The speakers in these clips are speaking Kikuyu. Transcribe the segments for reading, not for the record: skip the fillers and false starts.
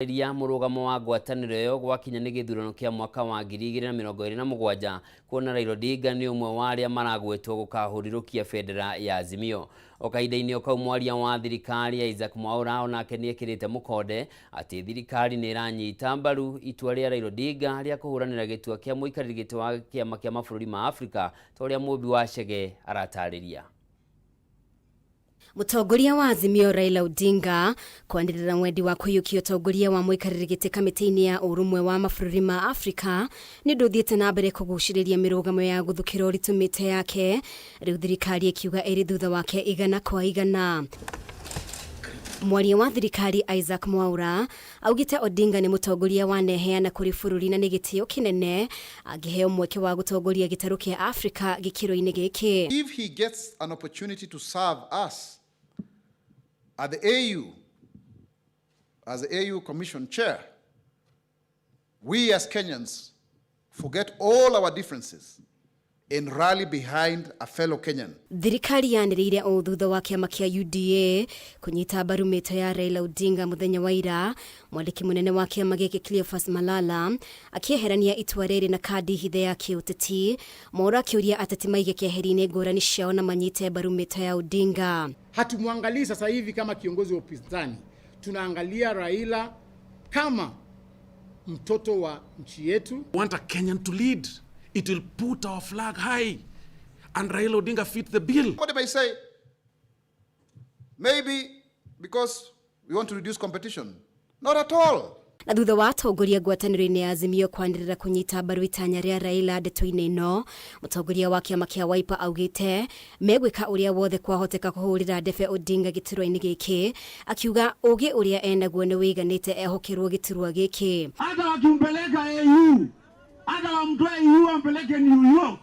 Ria mũrũgamo wa ngwatanĩro ĩyo gwakinya nĩ gĩthurano kĩa mwaka wa 2027, kuona Raila Odinga nĩ ũmwe wa arĩa maragwetwo gũkahũrirũkia bendera ya Azimio. O kahinda-inĩ o kau, mwaria wa thirikari Isaac Mwaura onake nĩ ekĩrĩte mũkonde atĩ thirikari nĩ ĩranyita mbaru itua rĩa Raila Odinga rĩa kũhũranĩra gĩtua kĩa mũikarĩri gĩtĩ wa kĩama kĩa mabũrũri ma Afrika, ta ũrĩa Mũmbi wa Chege aratarĩria. Mũtongoria wa Azimio Raila Odinga kwanĩrĩra wendi wa kũiyũkia ũtongoria wa mũikarĩri gĩtĩ kamĩtĩ-inĩ ya ũrũmwe wa mabũrũri ma Afrika nĩ ũndũ ũthiĩte na mbere kũgucĩrĩria mĩrũgamo ya gũthũkĩra ũritũ mĩte yake, rĩu thirikari ĩkiuga ĩrĩ thutha wake 100%. Mwaria wa thirikari Isaac Mwaura augĩte Odinga nĩ mũtongoria waneheana kũrĩ bũrũri na nĩ gĩtĩo kĩnene angĩheo mweke wa gũtongoria gĩtarũ kĩa Afrika gĩkĩro-inĩ gĩkĩ. If he gets an opportunity to serve us at the AU, as the AU Commission Chair, we as Kenyans forget all our differences and rally behind a fellow Kenyan. Thirikari yanĩrĩire o thutha wa kĩama kĩa UDA kũnyita mbaru mĩto ya Raila Odinga mũthenya wa ira, mwandĩki mũnene wa kĩama gĩkĩ Cleophas Malala akĩeherania itua rĩrĩ na kandi hithe ya kĩũteti. Mwaura akĩũria ateti maige keheri-inĩ ngũrani ciao na manyite mbaru mĩto ya Odinga. Hatumwangalii sasa hivi kama kiongozi wa upinzani, tunaangalia Raila kama mtoto wa nchi yetu. Want a Kenyan to lead. It will put our flag high. And Raila Odinga fit the bill. What may say, maybe because we want to reduce competition. Not at all. Na thutha wa atongoria ngwatanĩro-inĩ ya Azimio kwanĩrĩra kũnyita mbaru itanya rĩa Raila ndeto-inĩ ĩno, mũtongoria wa kĩama kĩa Wiper augĩte megwĩka ũrĩa wothe kwahoteka kũhũrĩra ndebe Odinga gĩturwa-inĩ gĩkĩ, akiuga ũgĩ ũrĩa enaguo nĩ wĩiganĩte ehokerwo gĩturwa gĩkĩ. Hata wakimpeleka AU, hata wamtoe AU wampeleke New York,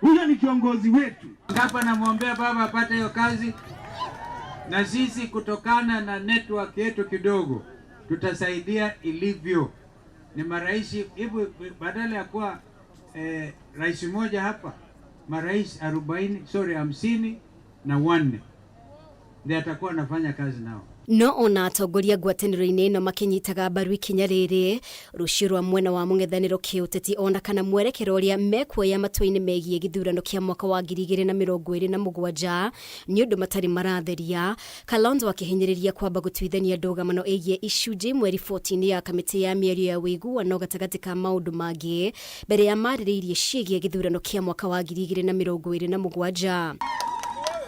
huyo ni kiongozi wetu. Hapa namwombea baba apate hiyo kazi, na sisi kutokana na network yetu kidogo tutasaidia ilivyo. Ni marais hivi, badala ya kuwa rais mmoja hapa, marais 40, sorry, 54 ndiye atakuwa anafanya kazi nao. No ona atongoria ngwatanĩro-inĩ ĩno makĩnyitaga mbaru ikinya rĩrĩ, rũciũ rwa mwena wa mũng'ethanĩro kĩũteti ona kana mwerekero ũrĩa mekuoya matua-inĩ megiĩ gĩthurano kĩa mwaka wa 2027 nĩ ũndũ matarĩ maratheria. Kalonzo akĩhinyĩrĩria kwamba gũtuithania ndũgamano ĩgiĩ icunjĩ imwe riboti-inĩ ya kamĩtĩ ya mĩario ya ũiguano gatagatĩ ka maũndũ mangĩ mbere ya marĩrĩirie ciĩgiĩ gĩthurano kĩa mwaka wa 2027.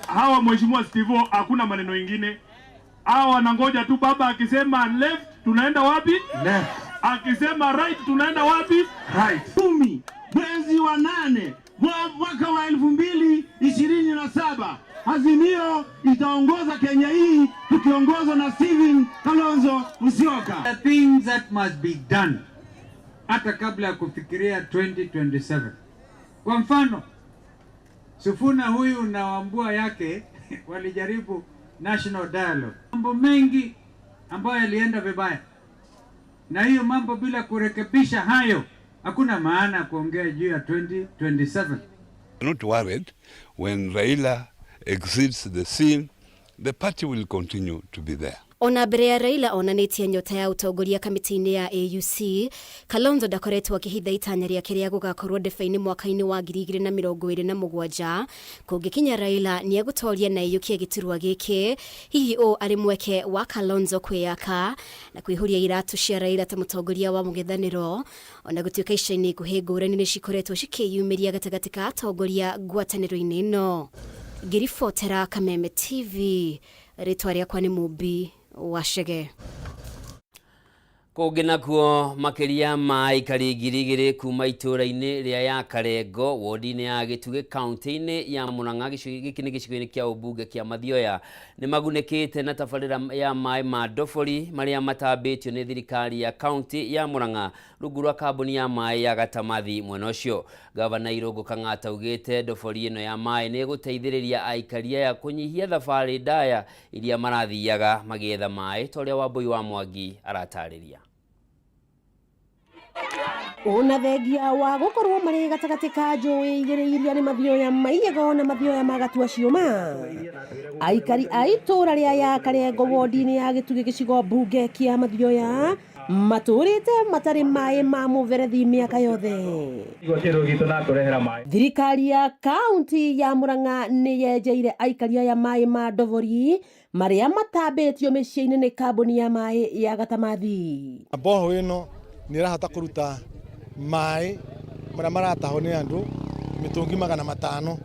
Hawa Mheshimiwa Steve, hakuna maneno ingine. Hawa wanangoja tu baba akisema left tunaenda wapi? Left. Akisema right tunaenda wapi? Right. 10 mwezi wa 8 mwaka wa 2027 Azimio itaongoza Kenya hii tukiongozwa na Stephen Kalonzo Musyoka. The things that must be done hata kabla ya kufikiria 2027. Kwa mfano, Sifuna huyu na Wambua yake walijaribu national dialogue. Mambo mengi ambayo yalienda vibaya. Na hiyo mambo bila kurekebisha hayo, hakuna maana kuongea juu ya 2027. Not worried when Raila exits the scene, the party will continue to be there. Ona mbere ya Raila onanĩtie nyota ya ũtongoria kamĩtĩ-inĩ ya AUC, Kalonzo ndakoretwo akĩhitha itanya rĩake rĩa gũgakorwo ndebe-inĩ mwaka-inĩ wa 2027. Kũngĩkinya Raila nĩegũtoria na aiyũkie gĩturwa gĩkĩ, hihi ũũ arĩ mweke wa Kalonzo kwĩyaka na kwĩhũria iratũ cia Raila ta mũtongoria wa mũng'ethanĩro, ona gũtuĩka ica-inĩ ikuhĩ ngũrani nĩ cikoretwo cikĩyumĩria gatagatĩ ka atongoria ngwatanĩro-inĩ ĩno. Ngĩribotera Kameme TV, rĩtwa rĩakwa nĩ Mũmbi wa Chege. Kũngĩ nakuo, makĩria ma aikari 2000 kuma itũũra-inĩ rĩa ya Karengo, wodi-inĩ ya Gĩtugĩ, kaunti-inĩ ya Murang'a, gĩkĩ nĩ gĩcigo-inĩ kĩa ũmbunge kĩa Mathioya, nĩ magunĩkĩte na tabarĩra ya maĩ ma ndobori marĩa matambĩtio nĩ thirikari ya kaunti ya Murang'a rungu rwa kambuni ya maĩ ya Gatamathi. Mwena ũcio, Gavana Irũngũ Kang'ata augĩte ndobori ĩno ya maĩ nĩ ĩgũteithĩrĩria aikari aya kũnyihia thabarĩ ndaya iria marathiaga magĩetha maĩ, ta ũrĩa Wambui wa Mwangi aratarĩria. Ona thengia wa gũkorwo marĩ gatagatĩ ka njũĩ igĩrĩ iria nĩ mathioya ma Iyego na mathioya ma Gatua Ciũma, aikari a itũũra rĩa ya Karengo wodi-inĩ ya Gĩtugĩ gĩcigo mbunge kĩa Mathioya Matũrĩte matarĩ maĩ ma mũberethi mĩaka yothe. Thirikari ya kaunti ya Murang'a nĩ yenjeire aikari aya maĩ ma ndobori marĩa matambĩtio mĩciĩ-inĩ nĩ kambuni ya maĩ ya Gatamathi. Mboho ĩno nĩ ĩrahota kũruta maĩ marĩa maratahwo nĩ andũ mĩtũngi 500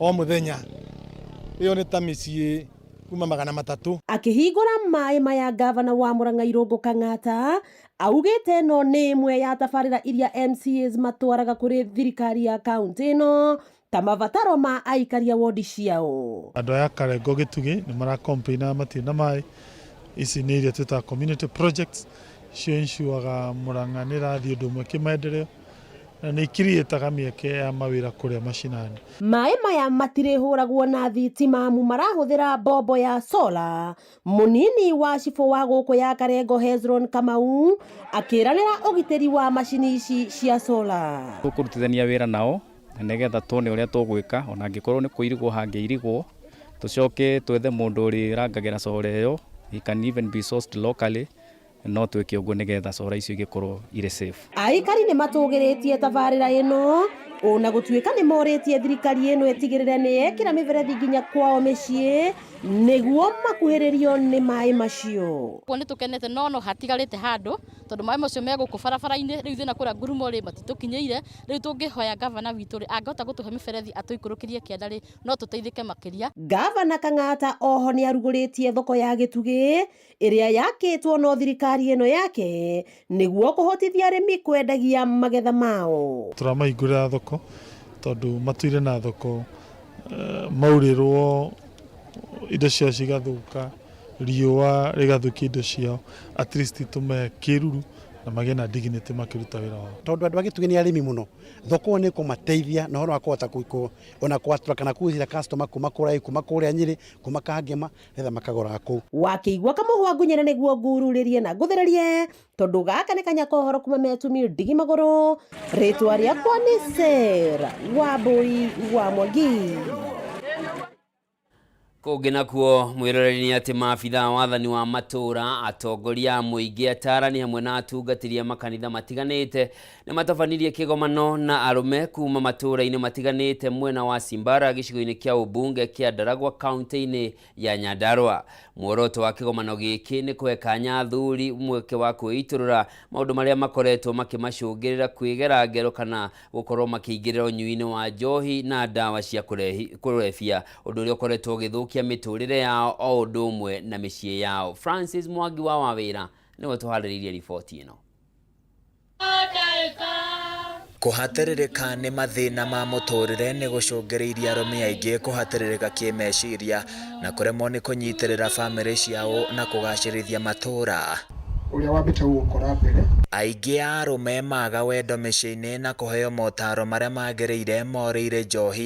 o mũthenya. Ĩyo nĩ ta mĩciĩ kuma 300. Akĩhingũra maĩ maya, gavana wa Murang'a Irũngũ Kang'ata augĩte ĩno nĩ ĩmwe ya tabarĩra iria MCAs matwaraga kũrĩ thirikari ya kaunti ĩno ta mabataro ma aikari a wodi ciao. Andũ aya Karengo Gĩtugĩ nĩ mara complain matirĩ na maĩ. Ici nĩ iria twĩtaga community projects, cio insuaga Murang'a nĩ ĩrathiĩ ũndũ ũmwe kĩmaendeleo na nĩ ikiriĩtaga mĩeke ya mawĩra kũrĩa macinani. Maĩ maya matirĩhũragwo na thitima amu marahũthĩra mbombo ya sola. Mũnini wa cibũ wa gũkũ ya Karengo Hezron Kamau akĩranĩra ũgitĩri wa macini ici cia sola. Tũkũrutithania wĩra nao nĩgetha tuone ũrĩa tũgwĩka, ona angĩkorwo nĩ kũirigwo hangĩirigwo, tũcoke twethe mũndũ ũrĩrangagĩra solar ĩyo. He can even be sourced locally, no twĩke ũguo nĩgetha solar icio igĩkorwo irĩ safe. Aikari nĩ matũgĩrĩtie tabarĩra ĩno ona gũtuĩka nĩ morĩtie thirikari ĩno ĩtigĩrĩre nĩ yekĩra mĩberethi nginya kwao mĩciĩ nĩguo makuhĩrĩrio nĩ maĩ macio. Kuo nĩ tũkenete, no no hatigarĩte handũ tondũ maĩ macio me gũkũ barabara-inĩ. Rĩu thĩna kũrĩa ngurumo rĩ, matitũkinyĩire. Rĩu tũngĩhoya gavana witũ rĩ, angĩhota gũtũhe mĩberethi atũikũrũkĩrie kĩanda rĩ, no tũteithĩke makĩria. Gavana Kang'ata oho nĩ arugũrĩtie thoko ya Gĩtugĩ ĩrĩa yakĩtwo no thirikari ĩno yake nĩguo kũhotithia arĩmi kwendagia magetha mao. Tũramahingũrĩra thoko tondũ matũire na thoko maurĩrwo indo ciao cigathũka, riũa rĩgathũkia indo ciao. At least tũmahe kĩruru na magĩe na dignity makĩruta wĩra wao. Tondũ andũ a Gĩtugĩ nĩ arĩmi mũno, thoko ĩyo nĩ ĩkũmateithia na ũhoro wa kũhota ona kũatũra kana kũgĩra customer kuma kũraihu, kuma kũrĩa Nyĩrĩ, kuma Kangema, nĩgetha makagũraga kũu. Wakĩigua kamũhwa ngunyĩre nĩguo ngururĩrie na ngũthĩrĩrie tondũ gaka nĩ kanya kohoro kuma metumi ndigi magũrũ. Rĩtwa rĩakwa nĩ Sarah Wambui wa Mwangi. Kũngĩ nakuo, mwĩroreri, nĩ atĩ maabithaa wathani wa matũũra, atongoria a mũingĩ, atarani hamwe na atungatĩri a makanitha matiganĩte nĩ matabanirie kĩgomano na arũme kuma matũũra-inĩ matiganĩte mwena wa Simbara, gĩcigo-inĩ kĩa ũmbunge kĩa Ndaragwa, kaunti-inĩ ya Nyandarua. Muoroto wa kĩgomano gĩkĩ nĩ kũhe kanya athuri mweke wa kwĩitũrũra maũndũ marĩa makoretwo makĩmacũngĩrĩra kwĩgera ngero kana gũkorwo makĩingĩrĩra ũnyui-inĩ wa njohi na ndawa cia kũrebia, ũndũ ũrĩa ũkoretwo ũgĩthũkia mĩtũrĩre yao o ũndũ ũmwe na mĩciĩ yao. Francis Mwangi wa Wawĩra nĩwe tũharĩrĩirie riboti ĩno. Kũhatĩrĩrĩka nĩ mathĩna ma mũtũrĩre nĩ gũcũngĩrĩirie arũme aingĩ kũhatĩrĩrĩka kĩmeciria na kũremwo nĩ kũnyitĩrĩra bamĩrĩ ciao na kũgacĩrithia matũũra. Ũrĩa wambĩte gũgũkora mbere. Aingĩ a arũme maga wendo mĩciĩ-inĩ na kũheo motaro marĩa magĩrĩire morĩire njohi.